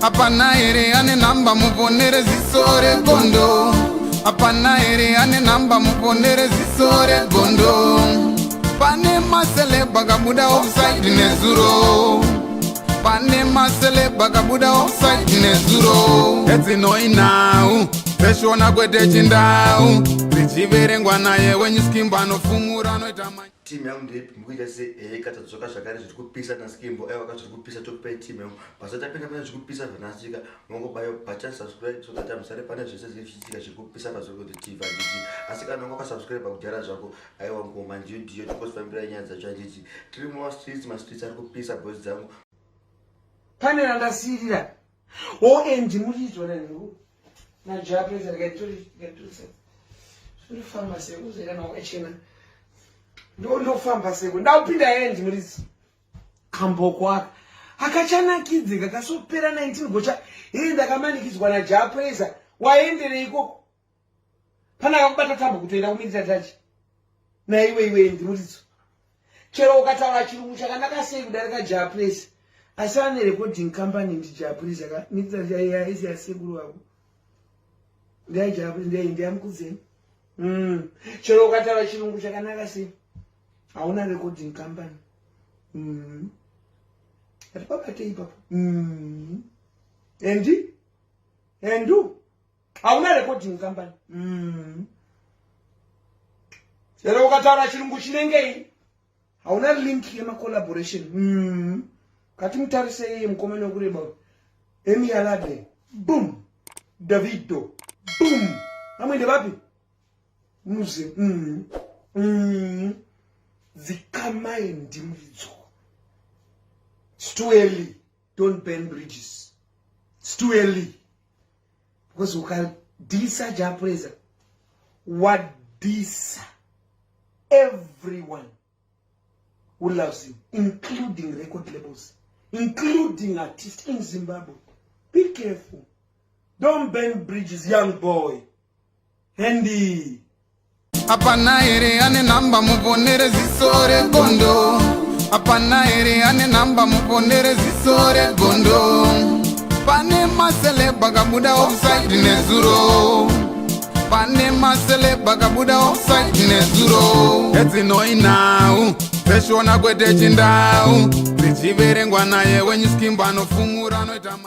Hapana here ane nhamba muponere ziso regondo? Hapana here ane nhamba muponere ziso regondo? Pane maceleb akabuda offside nezuro. Pane maceleb akabuda offside nezuro. Edzinoinhau dzeshona kwete chindau dzichiverengwa naye wenyuskimbo anofumura anoita. Team yangu ndeipi? Mukuita sei? Eheka, tadzoka zvakare, zviri kupisa naSkimbo. Aiwaka, zviri kupisa, tokupai team yangu. Pasati tapinda pane zviri kupisa zvanasika, mongobaya button subscribe so that musare pane zvese zviri zvichiitika zviri kupisa paZokuti TV, handiti? Asi kana wanga wakasubscribe kudhara zvako, aiwa ngoma ndiyo ndiyo, tikosifambirai nyaya dzacho, handiti? Tiri mumastreets, mastreets ari kupisa, boys dzangu. Pane randasiyirira o ndimuridzwa nanhu naJapesa rikaitorisa ndofamba seko zvekana wakachena, ndofamba seko ndakupinda ye ndimuridzi kamboko aka akachanakidze kakasopera 19 gocha ii ndakamanikidzwa naJapresa. Waenderei ikoko? Pana akakubata tambo kutoenda kumirita tachi naiwe iwe ndimuridzo. Chero ukataura chirungu chakanaka sei kudarika Japresa, asi ane recording company ndiJapresa. Mirita yasekuru vako ndeyamukudzeni. Chero ukataura chirungu chakanaka sei, hauna recording company. Hatipabate ipapo. Endi endu hauna recording company. Chero ukataura chirungu chinengei, hauna link yemacollaboration. Kati mutarisei mukomana wekureba Emi Alade, boom, Davido, boom, vamwe ndevapi muze. Dzikamai ndimuridzo. It's too early. Don't burn bridges, it's too early, because ukadhisa Japresa, wadhisa everyone who loves him, including record labels, including artists in Zimbabwe. Be careful. Don't burn bridges, young boy. Andy. Hapana here ane nhamba muponere ziso regondo? Hapana here ane nhamba muponere ziso regondo? Pane maceleb akabuda offside nezuro. Pane maceleb akabuda offside nezuro. Edzinoinhau dzeshona kwete chindau dzichiverengwa naye wenyuskimbo anofumura anoita.